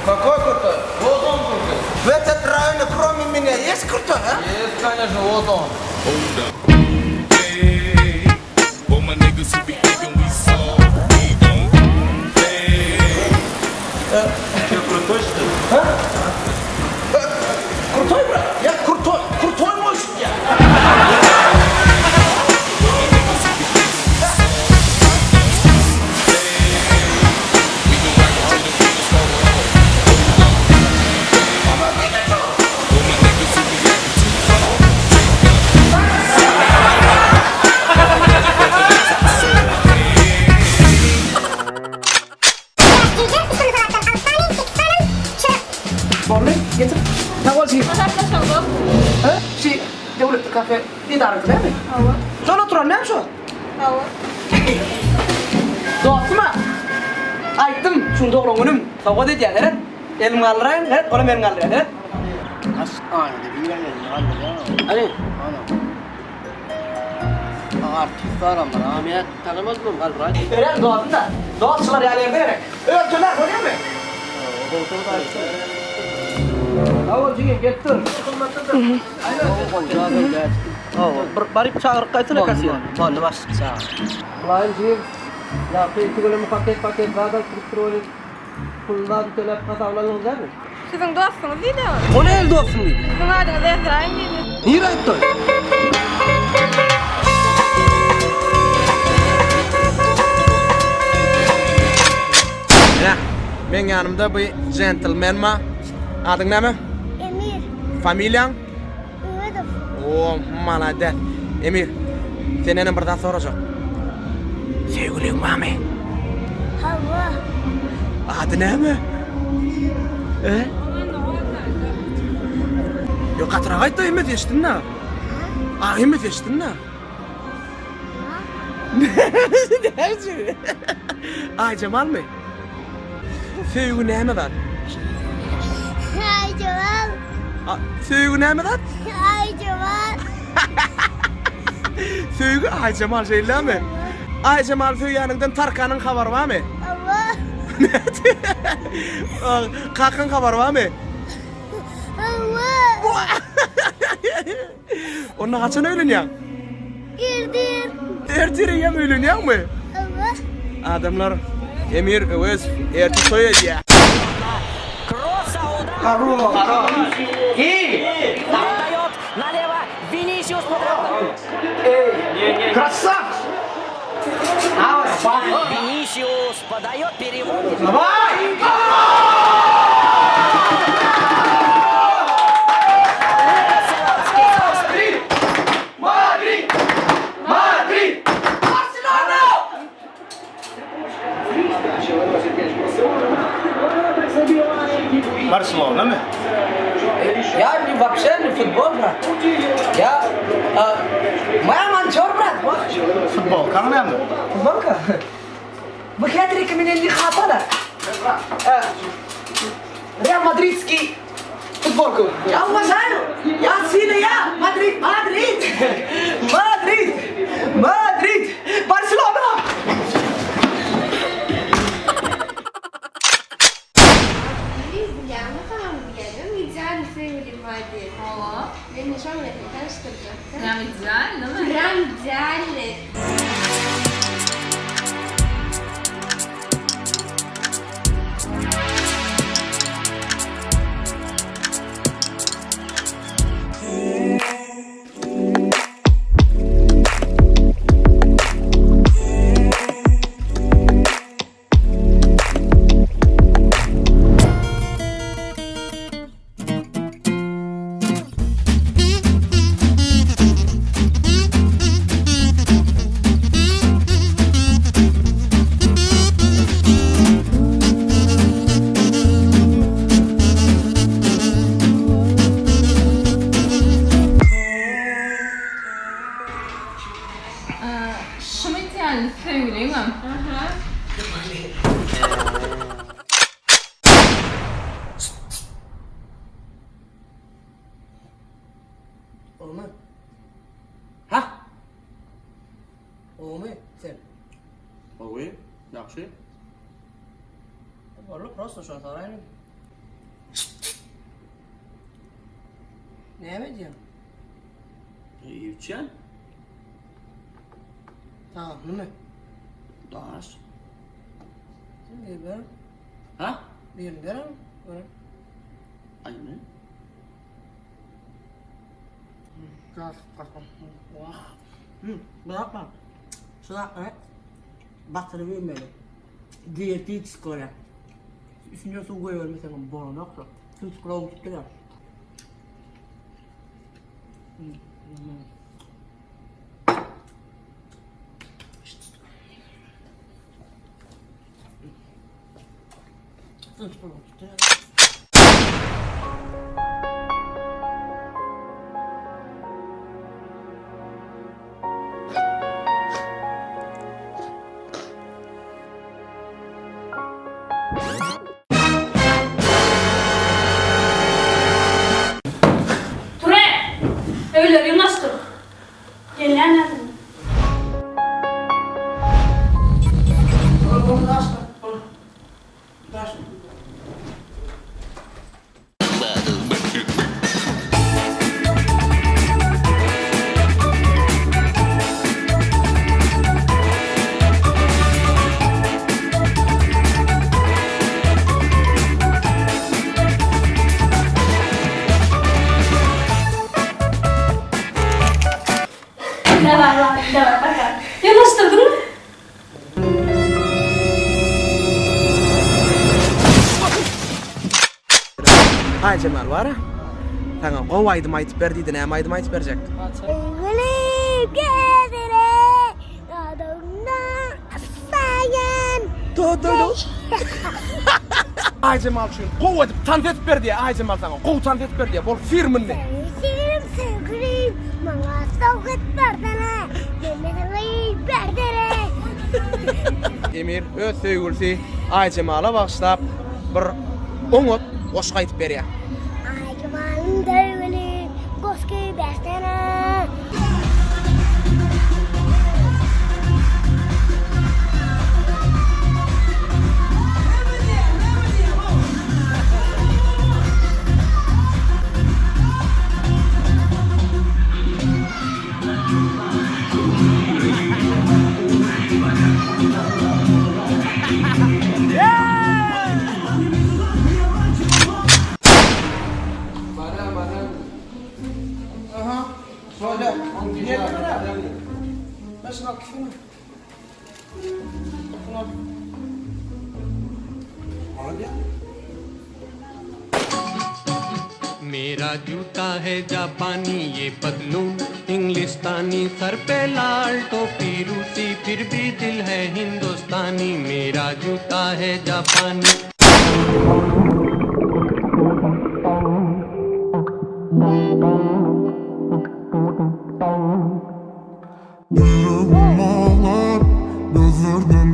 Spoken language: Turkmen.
Какой крутой? Вот он крутой. В этот районе кроме меня есть крутой, а? Есть, конечно, вот он. Hey, for my niggas who be thinking we soft, we don't play. Крутой, брат? Я крутой, крутой мужик я. Boldy, getir. Sag bol jigim. Hä? Şi Döwletli kafe Didaryňky dälmi? Hawa. Şol oturan näme şo? Hawa. Dostum-a. Aýtdym, şuny doglan günüm sowgat edýän, seret. Elimi galdyraýyn, seret, olam elini galdyrýar, seret. Aýnada bir elini galdyrýar. Hany? Ana. Artist adamlar, a men tanamazmyň galdyraý. Örän dostum-da. Dost şular ýaly ýerde gerek. Örtüler, bolýarmy? Sag bol jigim, gelip dur. Bir baryp çagyryp gaýtsana kassir. Boldy başlyk çagyr. Ylaýym jigim, ýagty iki gülüm paket paket zat alyp gidipdir welin, puluny zady töläp hasaplanyňyz dälmi? Siziň dostuňyz diýdi ol. O nähili dostum diýdi? Siziň adyňyz Ezraýyl diýdi. Nirä aýtdy ol? Ine, meň ýanymda bu jentlmen bar. Adyň näme? Emir. Familiýaň? Öwezow. O, malades. Emir, sendenem bir zat sorajak. Söýgüliň barmy? Hawa. Ady näme? E? Ýok, gatyrak aýt-da, hemmesi eşitsin-dä. A, hemmesi eşitsin-dä. Näme üçin? Aýjemalmy? Söýgi näme zat? Aýjemal. Söýgi näme zat? Aýjemal. Söýgi Aýjemal şeýlemi? Aýjemal söýýäniňden Tarkanyň habary barmy? Hawa. Kakaň habary barmy? Hawa. Onda haçan öýlenýäň? Ertir. Ertir eýýäm öýlenýäňmi? Hawa. Adamlar Emir Öwezow ertir toý edýär. Barselonamy? Ýa ne wapşe ne futbol brat. Ýa Moýa monçor brat. Futbolkaň näme? Futbolka? Bu hetriki menen ne hatala. Real Madridskiý futbolku. Ýa uwažaýu. Ýa sile ýa Madrid Madrid. Madrid. Madrid. Barselona. Bilýäňmi saňa bilýänim idealny söýgülim bar diýip. Hawa. Men şoň bilen seni tanyşdyrjakdym. Prям idealnymy? Prям idealny. Şumy idealny söýgüliňem? Aha. Gowumy? Ha? Gowumy sen? Gowy, ýagşy. Boldy, prosto şony soraýyn. Näme edýäň? Iýip içýän. Tagamlymy? Daş. Sen bir ber. Ha? Birini ber. Ber. Aýmy? Gaz, gaz. Wah. Bırakma. Şu zatlary batyryp iýmeli. Dietetik görä. Üstüne suw goýbermeseň bolanok şo. Suw çykyp gitýär. Ture! Öýleri ýygnaşdyr. Gelýän häzir. Daway, daway, daway, paka. Ýygnaşdyrdyňmy? Aýjemal bar-a. Saňa gowy aýdym aýdyp ber diýdi, näme aýdym aýdyp berjek? Söýgüli gezere ýadyňdan assaýyn. Aýjemal üçin gowy edip tans edip ber diýýär. Aýjemal saňa gowy tans edip ber diýýär. Bol firmini. Söýgülim, söýgülim, maňa sowgat bersene, Meni bersene. Emir öz söýgülisi Aýjemala bagyşlap bir oňat goşgy aýdyp berýär. Aýjemalym söýgülim, goşgy bersene. Mera juta hai japani ye patloon Englistani sar pe lal topi rusi phir bhi dil hai Hindustani mera juta hai japani Ýüregim aglar, gözlerden.